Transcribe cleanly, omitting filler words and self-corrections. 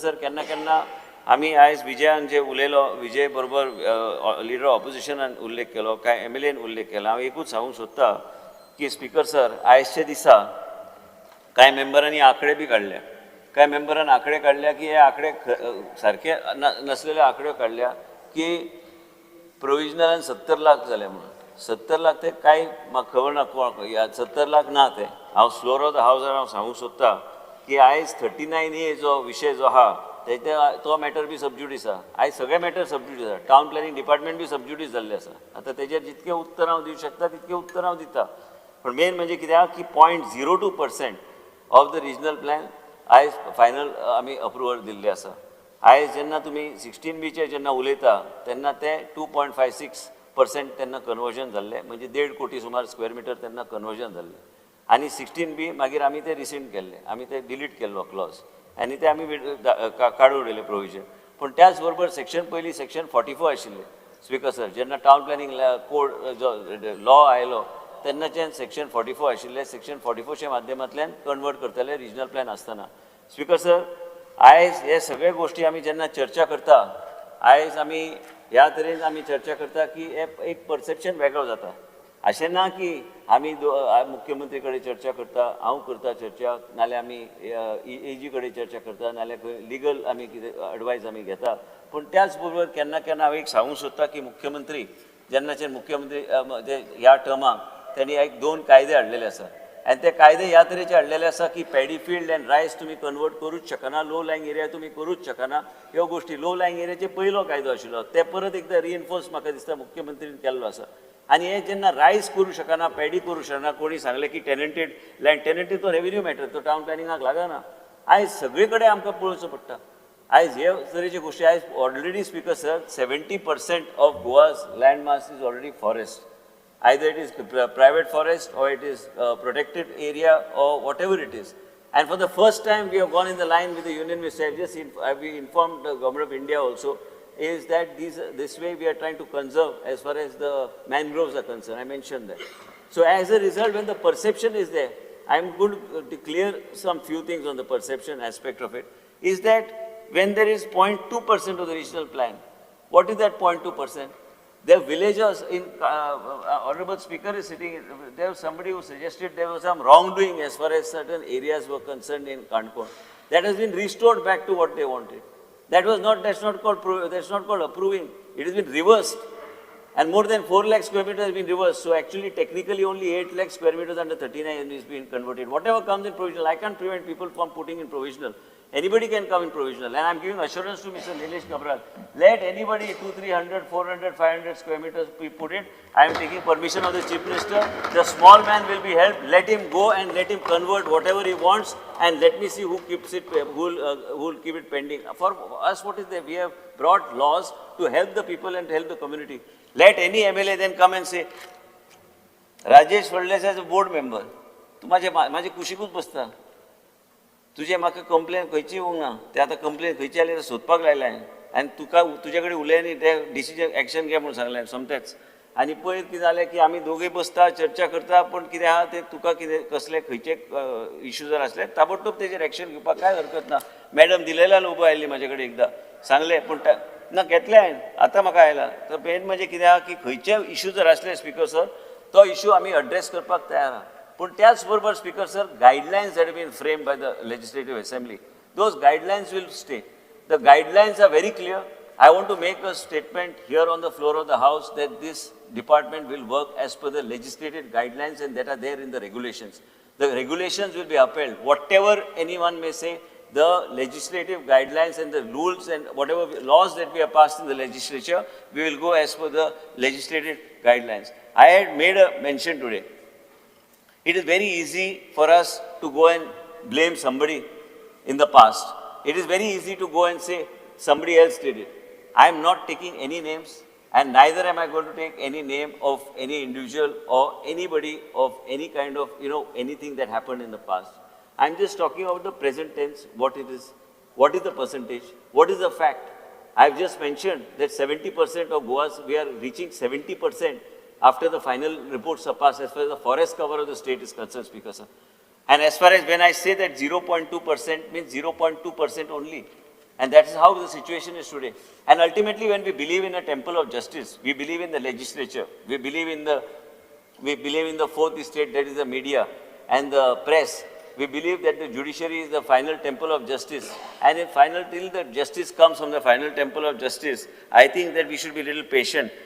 Sir, केन्ना केन्ना आमी आयज विजयान जे उलयलो, विजय बरोबर लिडर ऑपोजिशनान उल्लेख केलो, कांय एमएलएन उल्लेख केलो. हांव एकूच सांगूंक सोदता की स्पिकर सर, आयजच्या दिसा कांय मेंबरांनी आंकडे बी काडल्या. कांय मेंबरान आंकडे काडल्या की हे आंकडे सारके नसलेले आंकडे काडल्या की प्रोविजनलान 70 लाख जाले म्हणून. 70 लाख ते कांय म्हाका खबर ना कोण 70 लाख ना ते. हांव फ्लोर ऑफ the हावजार हांव सांगूंक सोदता की आयज 39A जो विशय जो आहा, तेजे तो मॅटर बी सबज्युडीस आहा. आयज सगळे मॅटर सबज्युडीस आहा. टावन प्लॅनिंग डिपार्टमेंट बी सबज्युडीस जाल्लें आसा. आतां तेजेर जितकें उत्तर हांव दिवंक शकता, तितकें उत्तर हांव दिता. पूण मेन म्हणजे कितें आहा की 0.02% of the regional plan आयज फायनल आमी अप्रुवल दिल्लें आसा. आयज जेन्ना तुमी 16Bचेर जेन्ना उलयता, तेन्ना ते 2.56% तेन्ना कन्वर्जन जाल्लें, म्हणजे 1.5 कोटी सुमार स्क्वेअर मिटर तेन्ना कन्वर्जन जाल्लें. आनी 16B मागीर आमी ते रिसिंड केल्ले, आमी ते डिलीट केल्लो क्लॉज आनी ते आमी काडून उडयले प्रोविजन. पूण त्याच बरोबर सेक्शन पयलीं सेक्शन 44 आशिल्लें, स्पिकर सर. जेन्ना टावन प्लॅनिंग कोड जो लॉ आयलो, तेन्नाच्यान सेक्शन 44 आशिल्लें. सेक्शन 44च्या माध्यमांतल्यान कन्वर्ट करताले रिजनल प्लॅन आसतना. स्पिकर सर, आयज हे सगळे गोश्टी आमी जेन्ना चर्चा करता, आयज आमी ह्या तरेन आमी चर्चा करता की हे एक परसेप्शन वेगळो जाता. अशें ना की आमी मुख्यमंत्री कडेन चर्चा करता, हांव करता चर्चा, नाल्यार आमी एजी कडेन चर्चा करता, नाल्यार खंय लिगल आमी कितें एडवायज आमी घेता. पूण त्याच बरोबर केन्ना केन्ना हांव एक सांगूंक सोदता की मुख्यमंत्री जेन्नाच्यान मुख्यमंत्री ते ह्या टर्माक तेणी एक दोन कायदे हाडलेले आसा आनी ते कायदे ह्या तरेचे हाडलेले आसा की पॅडी फिल्ड अँड रायस तुमी कन्वर्ट करूच शकना, लो लायंग एरिया तुमी करूच शकना. ह्यो गोश्टी लो लायंग एरियाचे पयलो कायदो आशिल्लो, ते परत एकदां रिएन्फोर्स म्हाका दिसता मुख्यमंत्रीन केल्लो आसा. आनी हे जेन्ना रायस करूं शकना, पॅडी करूं शकना, कोणी सांगलें की टेनंटेड लँड, टेनंटेड तो रेवेन्यू मॅटर, तो टावन प्लॅनिंगाक लागना. आयज सगळे कडेन आमकां पळोवचो पडटा. आयज हे तरेच्यो गोश्टी, आयज already, Speaker sir, 70% of Goa's land mass is already forest. Either it is private forest or it is protected area or whatever it is. And for the first time, we have gone in the line with the Union Minister. I've just we informed the Government of India also, is that this way we are trying to conserve as far as the mangroves are concerned. I mentioned that. So as a result, when the perception is there, I'm going to clear some few things on the perception aspect of it, is that when there is 0.2% of the regional plan, what is that 0.2%? The villagers in, Honorable Speaker is sitting, there was somebody who suggested there was some wrongdoing as far as certain areas were concerned in Canacona. That has been restored back to what they wanted. That was not, that's not called, that's not called approving. It has been reversed. And more than 4 lakh square meters has been reversed. So actually, technically, only 8 lakh square meters under 39 is being converted. Whatever comes in provisional, I can't prevent people from putting in provisional. Anybody can come in provisional. And I'm giving assurance to Mr. Nilesh Cabral. Let anybody 2, 300, 400, 500 square meters be put it. I am taking permission of the Chief Minister. The small man will be helped. Let him go and let him convert whatever he wants and let me see who keeps it, who will keep it pending. For us, what is there? We have brought laws to help the people and to help the community. Let any MLA then come and say, Rajesh Fernandes as a board member, तूं म्हाजे म्हाजे कुशीकूच बसता. तुजें म्हाका complain खंयची येवंक ना. ते आतां कंप्लेन खंयची आयली ते सोदपाक लायलें हांवें आनी तुका तुजे कडेन उलय न्ही, ते डिसिजन एक्शन घे म्हणून सांगलें सोमतेंच. आनी पयर कितें जालें की आमी दोगूय बसता, चर्चा करता, पूण कितें आहा तें तुका कितें कसले खंयचे इशू जर आसले, ताबडतोब तेजेर एक्शन घेवपाक कांय हरकत ना. मॅडम दिलेला उबो आयिल्ली म्हाजे कडेन, एकदां सांगलें, पूण ना घेतलें हांवें. आतां म्हाका आयला. तर मेन म्हणजे कितें आहा की खंयचे इशू जर आसले, स्पिकर सर, तो इशू आमी एड्रेस करपाक तयार आहा. पूण त्याच बरोबर, Speaker sir, guidelines that been framed by the Legislative Assembly, those guidelines will stay. The guidelines are very clear. I want to make a statement here on the floor of the House that this department will work as per the legislative guidelines and that are there in the regulations. The regulations will be upheld. Whatever anyone may say, the legislative guidelines and the rules and whatever laws that we have passed in the legislature, we will go as per the legislative guidelines. I had made a mention today. It is very easy for us to go and blame somebody in the past. It is very easy to go and say somebody else did it. I am not taking any names and neither am I going to take any name of any individual or anybody of any kind of anything that happened in the past. I am just talking about the present tense, what it is, what is the percentage, what is the fact. I have just mentioned that 70% of Goa's, we are reaching 70% after the final reports are passed as far as the forest cover of the state is concerned, Speaker sir. And as far as when I say that 0.2% means 0.2% only. And that is how the situation is today. And ultimately, when we believe in a temple of justice, we believe in the legislature, we believe in the fourth estate, that is the media and the press. We believe that the judiciary is the final temple of justice. And in final, till the justice comes from the final temple of justice, I think that we should be a little patient.